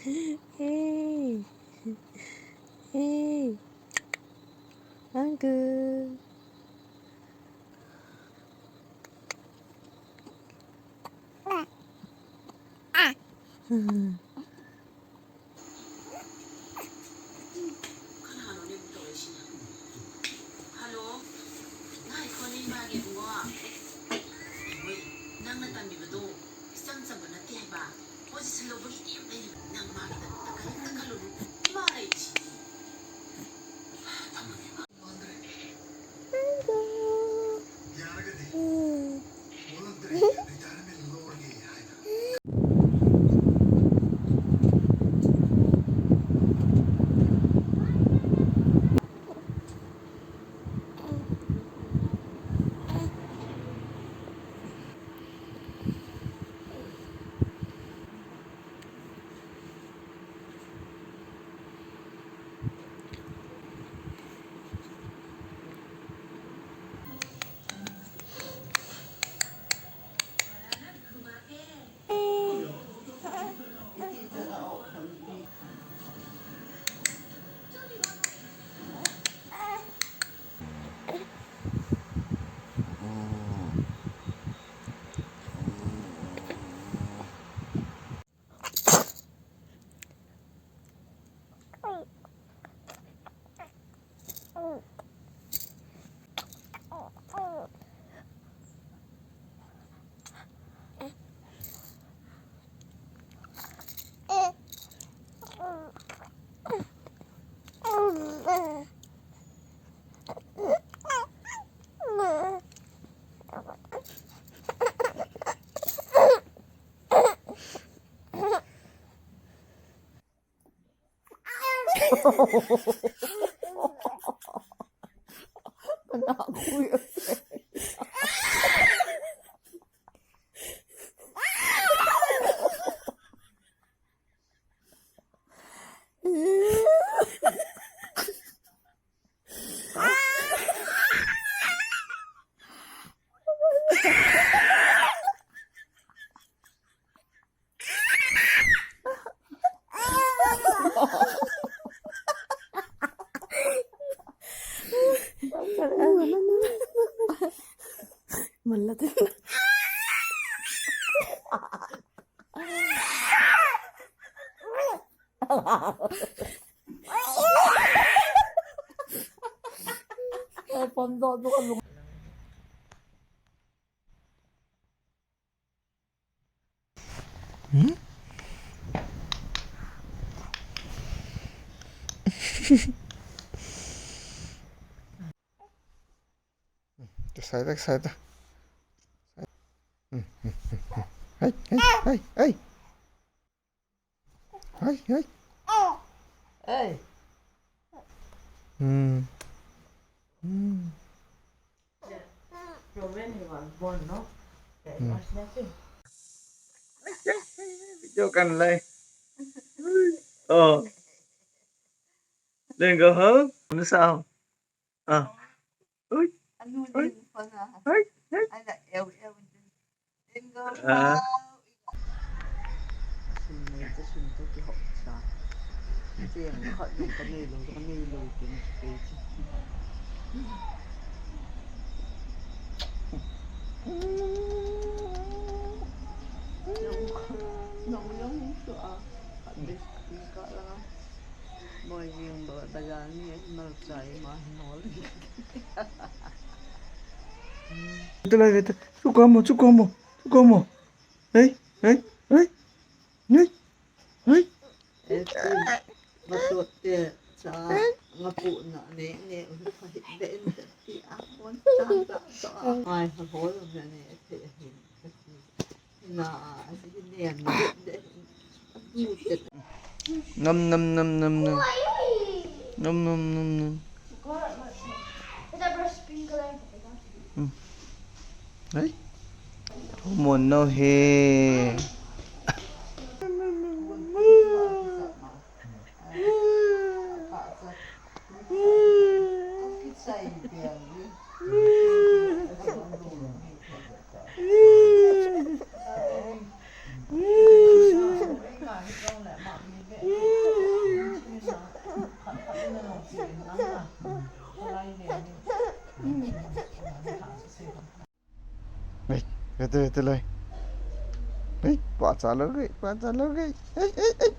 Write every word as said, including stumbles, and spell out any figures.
Hey. Hey. Uncle. Hello. Ngai khoni magi bunga. Oi, nangna tambiba do. Icham chamba nati haiba. Position lou bagi tiam lei. Nang magi da takal takal lou. Ima lei chi. Tamam. Hmm? Sai ta, sai ta. Hai, hai, hai, hai. Hai, hai. Ei. Hmm. Hmm. Roman he was born, no? Hmm. Video kan lai. Oh. Then go home. Ano sao? Ah. Ui. Anu ui. Din pa nga. Ui. Ui. Ala, ew, ew. Din go. Ah. Sun nei ta, sun ta kihop sa. Cheng khat jong kanei lou, kanei lou tin kei chi. Nong, nong, nong, nong, nong, nong, Moi jing ba, bazar ni mal chai ma hol. Ito lai, ito. Chuko mo, chuko mo, chuko mo. Hey, hey, hey. Hey, hey. Ito, batot te sa ngapu na ne, ne, upa hit de, ti akon sa sa. Ai, hol na ne, te hin. Nom, nom, nom, nom, nom. Nom, nom, nom, nom. Hmm. Hey. Come on now, hey. Te, te lai. Ei, pachat lou gei, pachat lou gei. Ei, ei, ei.